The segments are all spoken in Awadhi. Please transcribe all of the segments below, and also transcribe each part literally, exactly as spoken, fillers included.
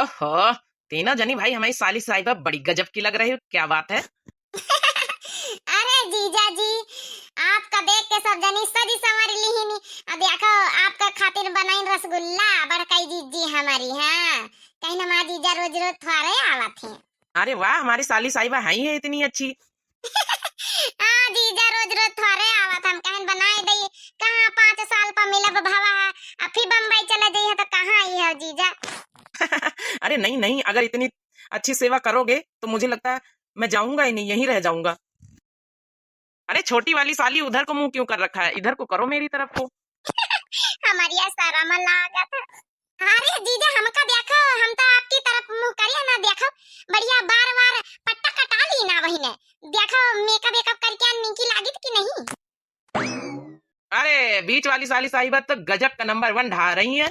ओहो, तीनों जनी भाई हमारी साली साहिबा बड़ी गजब की लग रही हो, क्या बात है? अरे जीजा जी, आपका देख के सब जनी सजी संवर लिहिनी। अब देखो, आपका खातिर बनाइन रसगुल्ला बड़काई जीजी हमारी, हाँ। कहीं ना हमार जीजा रोज रोज थोड़े आवत हैं। अरे वाह, हमारी साली साहिबा है ही है इतनी अच्छी। हाँ जीजा, रोज रोज थोड़े आवत, हम कहन बनाए दई, कहाँ पाँच साल पर मिलब भवा है, अब फिर बम्बई चले जाइए तो कहाँ आई है जीजा। अरे नहीं नहीं, अगर इतनी अच्छी सेवा करोगे तो मुझे लगता है मैं जाऊंगा ही नहीं, यहीं रह जाऊंगा। अरे छोटी वाली साली, उधर को मुंह क्यों कर रखा है, इधर को करो मेरी तरफ को। हमारी शरम लागत है। अरे जीजा, हमका देखो, हम तो आपकी तरफ मुंह करिए ना, देखो बढ़िया बार बार पट्टा कटा ली ना वही ने। देखो मेकअप वेकअप करके निकी लागित कि नहीं। अरे बीच वाली साली साहिबा तो गजब का नंबर वन ढा रही है।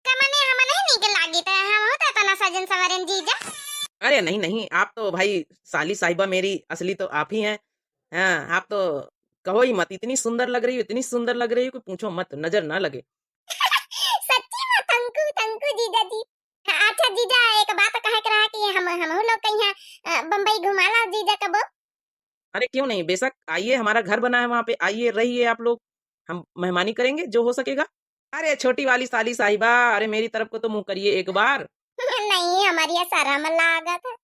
का मने हम नहीं निक लागित है, हम होता इतना सजन संवरन जीजा। अरे नहीं नहीं, आप तो भाई साली साहिबा मेरी असली तो आप ही हैं। हाँ, आप तो कहो ही मत, इतनी सुंदर लग रही हो, इतनी सुंदर लग रही हो कि पूछो मत, नजर ना लगे। सच्ची में? Thank you, thank you जीजा जी। हाँ, अच्छा जीजा, एक बात कहे के रहा कि हम, हमहू लोग कहीं, अ, बम्बई घुमा लाओ जीजा कबो। अरे क्यों नहीं, बेशक आइए, हमारा घर बना है वहाँ पे, आइए रहिए आप लोग, हम मेहमानी करेंगे जो हो सकेगा। अरे छोटी वाली साली साहिबा, अरे मेरी तरफ को तो मुंह करिए एक बार। नहीं, हमारी ये शरम लागत है।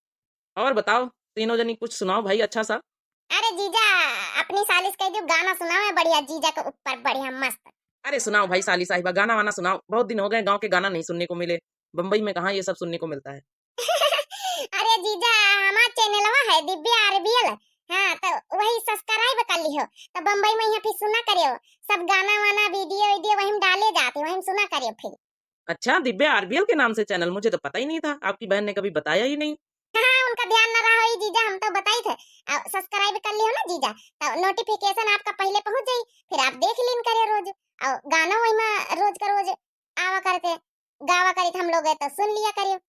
और बताओ तीनों जनी, कुछ सुनाओ भाई अच्छा सा। अरे जीजा, अपनी सालिस कह दो गाना सुनाओ है बढ़िया, जीजा के ऊपर बढ़िया मस्त। अरे सुनाओ भाई साली साहिबा, गाना वाना सुनाओ, बहुत दिन हो गए गाँव के गाना नहीं सुनने को मिले, बम्बई में कहाँ ये सब सुनने को मिलता है। अरे जीजा, हमार चैनलवा है दिव्या आरबीएल, हाँ तो वही subscribe कर लिहो, तो बम्बई में यहाँ फिर सुना करियो, सब गाना वाना वीडियो वीडियो वही में डाले जाते, वही में सुना करियो फिर। अच्छा, दिव्या आरबीएल के नाम से चैनल, मुझे तो पता ही नहीं था, आपकी बहन ने कभी बताया ही नहीं। हाँ, उनका ध्यान न रहा होई जीजा, हम तो बताई थे। अब subscribe कर लियो ना जीजा, तो notification आपका पहले पहुँच जाई, फिर आप देख लीन करे रोज। और गाना वही में रोज का रोज आवा करते, गावा करित हम लोग है तो सुन लिया करियो।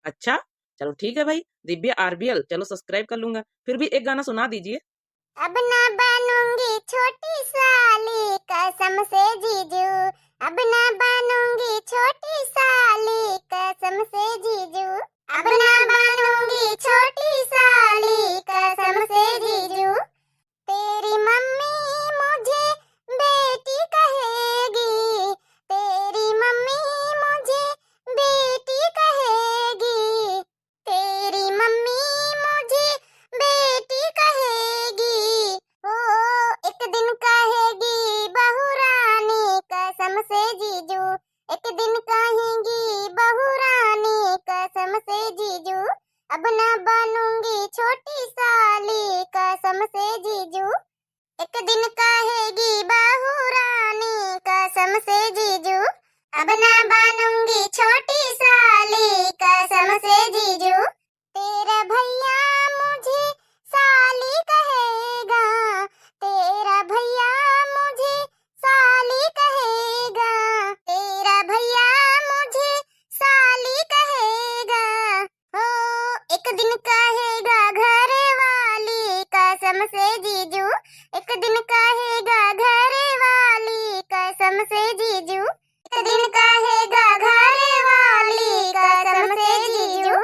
अच्छा, चलो ठीक है भाई, दिव्या आरबीएल, चलो subscribe कर लूंगा। फिर भी एक गाना सुना दीजिए। अब ना बनूंगी छोटी साली कसम से जीजू, अब ना बनूंगी छोटी साली कसम से जीजू, अब ना बनूंगी छोटी साली कसम से जीजू। तेरी मम्मी मुझे बेटी कहेगी, तेरी मम्मी मुझे बेटी कहेगी, तेरी मम्मी मुझे बेटी कहेगी। ओ, एक दिन कहेगी बहू रानी कसम से जीजू, एक दिन कहेगी बहू रानी कसम से जीजू, अब ना बनूंगी छोटी साली कसम से जीजू। एक दिन कहेगी बहू रानी कसम से जीजू, अब ना बनूंगी छोटी साली कसम से जीजू। तेरा भैया मुझे साली कहेगा, तेरा भैया मुझे साली कहेगा, तेरा भैया मुझे साली कहेगा। हो, एक दिन कहेगा घर वाली कसम से जीजू, एक दिन कहेगा घर वाली कसम से जीजू, एक दिन कहेगा घर वाली कसम से जीजू,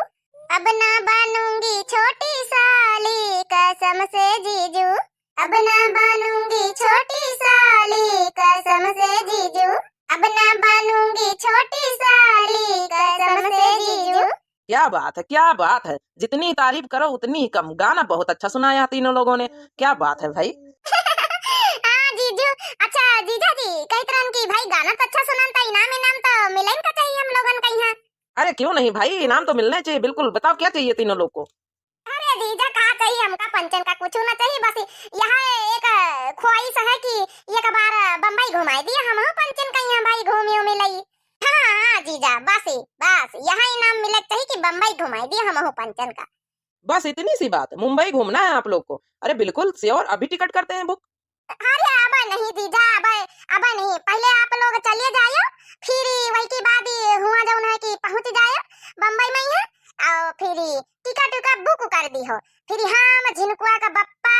अब ना बनूंगी छोटी साली कसम से जीजू, अब ना बनूंगी छोटी साली कसम से जीजू, अब ना बनूंगी छोटी साली कसम से जीजू। क्या बात है, क्या बात है, जितनी तारीफ करो उतनी ही कम। गाना बहुत अच्छा सुनाया तीनों लोगों ने, क्या बात है भाई। हाँ जीजू, अच्छा जीजा जी, कही तरह की भाई गाना तो अच्छा सुनान, तो इनाम इनाम तो मिले का चाहिए हम लोगन का यहाँ। अरे क्यों नहीं भाई, इनाम तो मिलना चाहिए बिल्कुल। बताओ क्या चाहिए तीनों लोग को? अरे जीजा, का चाहिए हमका पंचन का, कुछ ना चाहिए, बस यह एक ख्वाहिश है कि एक बार बम्बई घुमाई दिया, हम पंचन का यहाँ भाई घूमी उमी लई। हाँ, हाँ, जीजा, बस, बस, यह इनाम मिले चाहिए कि बम्बई घुमाई दिया हम पंचन का। बस इतनी सी बात, मुंबई घूमना है आप लोग को? अरे बिल्कुल sure, अभी टिकट करते हैं बुक। अरे अब नहीं जीजा, अब, अब नहीं, पहले आप लोग चलिए जायो, फिर वही के बाद ही हुआ जौन है कि पहुँच जायो बम्बई में ही, और फिर टिकट उकट बुक कर दी हो, फिर हम झिनकुआ का बप्पा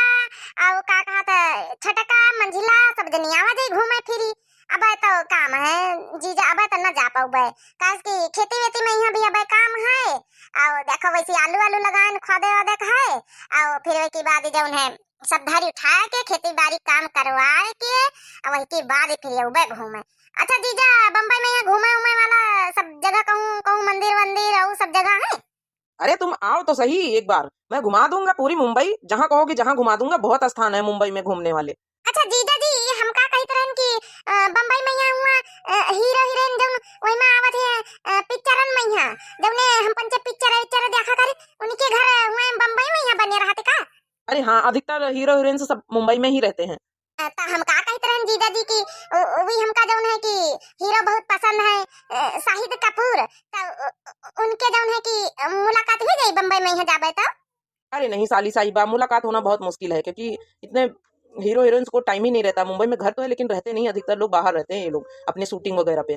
और का कहत छोटका मंझिला सब जनी आवा जाई घूमे फिरी। अब तो काम है जीजा, अब तो न जा पाउबे, काहे कि खेती वेती में यहाँ भी अब काम है। और देखो, वैसे आलू, आलू लगाएन, खोदे, ओदे के है, और फिर ओके बाद जौन है, सब धरी उठाए के, खेती बाड़ी काम करवाए के, और वही के बाद फिर अउबे घूमे। अच्छा जीजा, बम्बई में यहाँ घूमे, उमे वाला सब जगह कहूँ, कहूँ मंदिर, वंदिर, और सब जगह है? अरे, तुम आओ तो सही एक बार, मैं घुमा दूंगा पूरी मुंबई, जहाँ कहोगे, जहाँ घुमा दूंगा, बहुत स्थान है मुंबई में घूमने वाले। अच्छा जीजा जी, हम का कहित रहन कि, अ, बम्बई में यहाँ हुआ, अ, हीरो हीरोइन जौन वही में आवत है, अ, पिक्चरन में यहाँ, जौने हम पंचे पिक्चर, पिक्चर देखा करी, उनके घर हुआ बम्बई में यहाँ बने रहते का? अरे हाँ, अधिकतर हीरो हीरोइन से सब मुंबई में ही रहते हैं। अ, त हम का कहित रहन जीजा जी कि उ-, उ-, वही हमका जौन है कि हीरो बहुत पसंद है, अ, शाहिद कपूर, त उ-, उ-, उनके जौन है कि मुलाकात हो जाई बम्बई में यहाँ जाबे तो? अरे नहीं साली साहिबा, मुलाकात होना बहुत मुश्किल है, क्योंकि इतने हीरो हीरोइंस को टाइम ही नहीं रहता। मुंबई में घर तो है, लेकिन रहते नहीं, अधिकतर लोग बाहर रहते हैं ये लोग अपने शूटिंग वगैरह पे।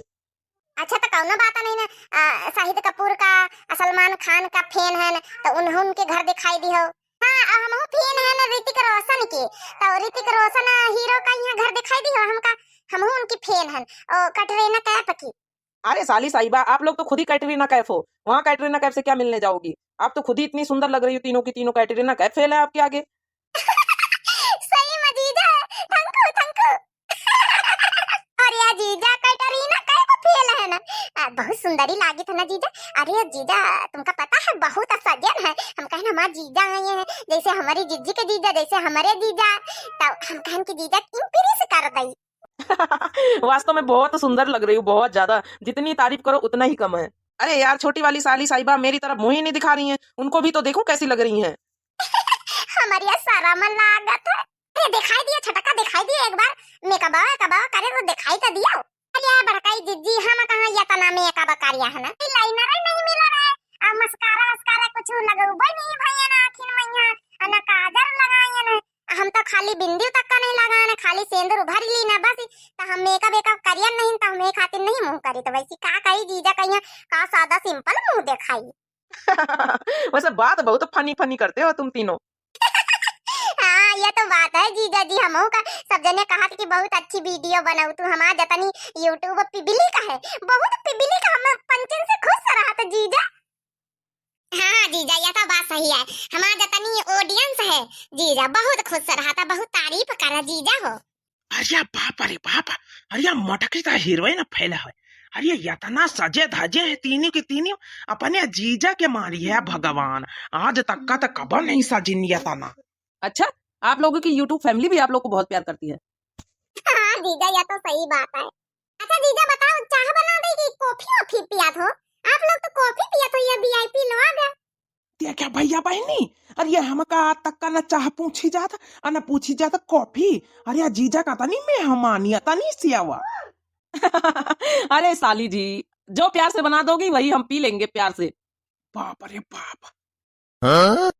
अच्छा, तो कौनो बात नहीं ना, आ, शाहिद कपूर का, आ, सलमान खान का फैन है ना, तो उन्हों उनके घर दिखाई दी हो। हाँ, आ, हमहू फैन है ना ऋतिक रोशन की, तो ऋतिक रोशन, आ, हीरो का यहाँ घर दिखाई दी हो हमका, हमहू उनकी फैन है। ओ, कटरीना कैफ की। अरे साली साहिबा, आप लोग तो खुद ही कैटरीना कैफ हो, वहाँ कैटरीना कैफ से क्या मिलने जाओगी? आप तो खुद ही इतनी सुंदर लग रही हो, तीनों की तीनों कैटरीना कैफ फेल है आपके आगे। सही में जीजा, thank you, thank you। अरे यार जीजा, कैटरीना कैफ फेल है ना? आ, बहुत सुंदरी लागित है ना जीजा? अरे जीजा, तुमका पता है बहुत सजन है, हम कहन हमार जीजा आए हैं, जैसे हमारी जिज्जी के जीजा, जैसे हमारे जीजा, तो हम कहन कि जीजा impress कर दई। वास्तव में बहुत सुंदर लग रही हो, बहुत ज्यादा। जितनी तारीफ करो उतना ही कम है। अरे यार, छोटी वाली साली साहिबा मेरी तरफ मुंह ही नहीं दिखा रही हैं, उनको भी तो देखो कैसी लग रही हैं। हमारी ये शर्म लागत है। अरे दिखाई दिया छटका, दिखाई दिया एक बार। मेकअप, मेकअप करे तो दिखाई तो दिया। अरे यार बड़काई जिज्जी, हम कहाँ ये तना मेकअप करिया है ना, लाइनर नहीं मिला रहा है, आ मस्कारा वस्कारा कुछ लगउबे नहीं भैया ना आँखिन में यहाँ, आ ना काजर लगाए ना। हम तो खाली बिंदी तक का नहीं लगान, खाली सेंदूर उभर ली ना बस, तो हम मेकअप वेकअप करियन नहीं, तो हम ये खातिर नहीं मुँह करी, तो वैसे का करी जीजा कहिया का सादा सिंपल मुँह देखाई। वैसे बात बहुत फनी फनी करते हो तुम तीनों। हाँ, ये तो बात है जीजा जी, हमहू का सब जने कहत कि बहुत अच्छी वीडियो बनाऊ तू, हमार जतनी YouTube पब्लिक है, बहुत पब्लिक हम पंचन से खुश रहत जीजा। हाँ जीजा, यह तो बात सही है, हमार जतनी ऑडियंस है जीजा, बहुत खुश रहता, बहुत तारीफ करा जीजा हो। अरे बाप रे बाप, अरे मटकी तो हीरोइन फैला है। अरे यतना सजे धजे है तीनी की तीनी, अपने जीजा के मारी है भगवान, आज तक का तो कबो नहीं सजिन यतना। अच्छा, आप लोगों की YouTube फैमिली भी आप लोग को बहुत प्यार करती है। हाँ जीजा, यह तो सही बात है। अच्छा जीजा बताओ, चाह बना दे कि कॉफी वॉफी पियात हो? आप लोग तो कॉफी पियात हो, ये VIP लोग। देखा भैया बहनी, अरे ये हमका आज तक का न चाह पूछी जात, अ न पूछी जात कॉफी। अरे जीजा का तनी मेहमानी, तनी सेवा। अरे साली जी, जो प्यार से बना दोगी वही हम पी लेंगे प्यार से। बाप रे बाप। हाँ?